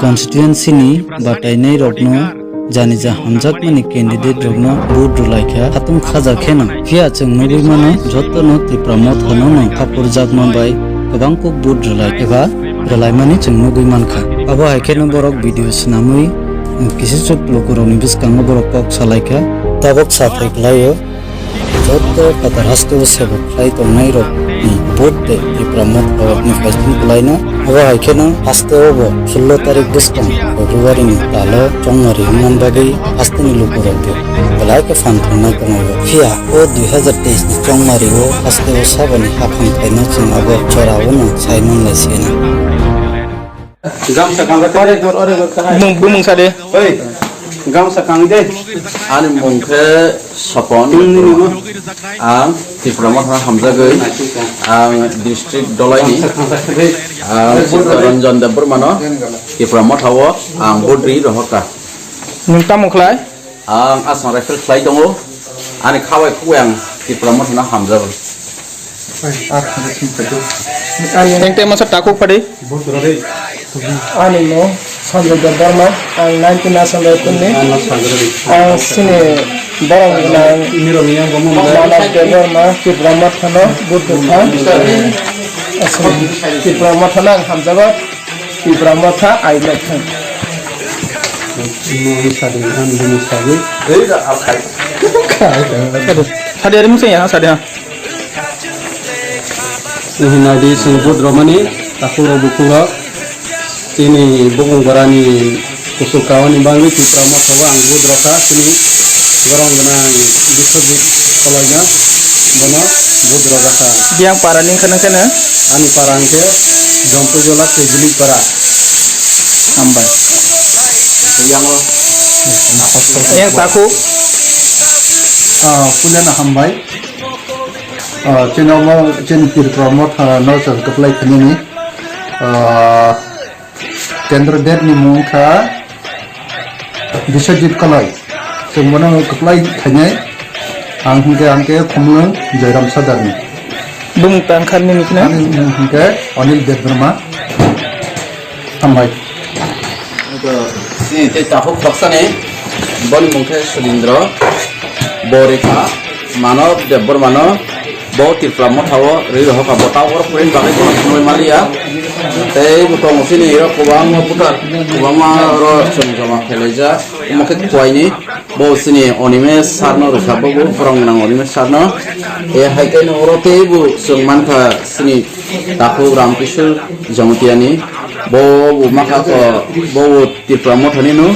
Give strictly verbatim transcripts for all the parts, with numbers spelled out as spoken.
Constituency ni batainairokno janija hamjakmani candidate rokno vote rwlaikha, khatung khaja kheno. Phiya chwng nugwi mano, jotono Tipra Mothano no hapurjakma bai kwbang kuk vote rwlai eba rwlaimani chwng nugwi mankha. Abo hai kheno borok video swnamwi kisichuk lukurokni bwskango borok kok salaikha. Tabuk saphai kwlaio. Joto phatar hasteo sebo khlai tongnairokni vote de Tipra Motha rokni phaising kwlaino. Abo hai kheno hasteo bo sullo tarik bwskang February ni talo chongmari wngmani bagwi hasteni lukurokbo belai khe phan thumnai tongo. Phiya o dui hazar teis ni chongmari o hasteo saboni haphang phaino chwng abo chora o no sai manlai sino. Gamsa kang khe. Bumung, bumung sa de. Oi, gamsa kang de. Ani mung khe Sopon. Ang Tipra Motha hamjagwi. Ang district Dolaini. Ang Ranjan Debbarmano Tipra Motha o ang vote ri rohorkha. Nwng tamo khlai? Ang aswk rifle khlai tongo. Ani khabai khugui ang Tipra Mothano hamjago. Ang tei masa takhuk phadi. Ani mung Sanjay Debbarma, ang nineteen Assam Rifle ni. Ang sini borok gwnang Manav Debbarma, Tipra Mothano, Buddha Khan. Tipra Mothano ang hamjago. Tipra Motha, I love him. Sadi, ang bini sadi. Sadi ari mung sing ya, sadi ha. Hinadi sing vote romani, takhuk rok bukhuk rok. Chini bukung borani kusuk kauni bangwi Tipra Motha o ang vote rokha, chini Borok gwnang Biswajit Koloino bono budro gasa. Biyang para ni kheno kheno. Ani para hwnkhe Jompuijola Kejili para. Hambai. Yang o. Yang takhuk. Ah, puilano hambai. Ah, chini omo, chini Tipra Motha no chwng kwplai khainani. Ah, Kendra Deb ni mung kha Biswajit Koloi. Chwng bono kwplai khainai. Ang hwnkhe, ang khe Khumlwng Joyram Sadar ni. Bumung tang kha nini khna? Ani mung hwnkhe Anil Debbarma. Hambai. Chini tei takhuk khoroksa ni, boni mung khe Sudindro, bo rikha Manav Debbarma no. Bo Tipra Motha o rwi rohorkha, bo tabuk oro phurin bagwi bono thangwi maliya. Tei bo tongo chini oro kwbangma voter, kwbangma oro chwng joma khailaijak. Omo khe Khowai ni, bo chini Animesh sir no rwkha, bo bo borok gwnang Animesh sir no. E hai khe no oro tei bo chwng mankha chini takhuk Ramkishore Jamatia ni. Bo bo makha ko, bo bo Tipra Motha ni no,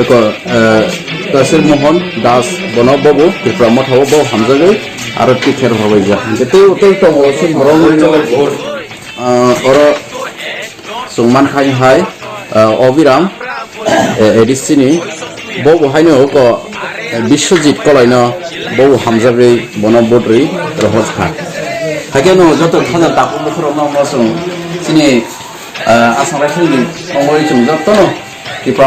eko, eh, Kasir Mohan Das, bono bobo Tipra Motha o bo hamjagwi aro tikher horbaijak. Hingke tei, tei tongo se borok, eh, oro chwng mankha hai, eh, Obiram, eh, A D C ni, bobo haino oko, eh, Biswajit Koloino bobo hamjagwi bono vote rwi rohorkha. Hakhe no joto thana takhuk bukhurokno mo chwng chini, eh, Assam Rifle ni tongwi chwng jotono Tipra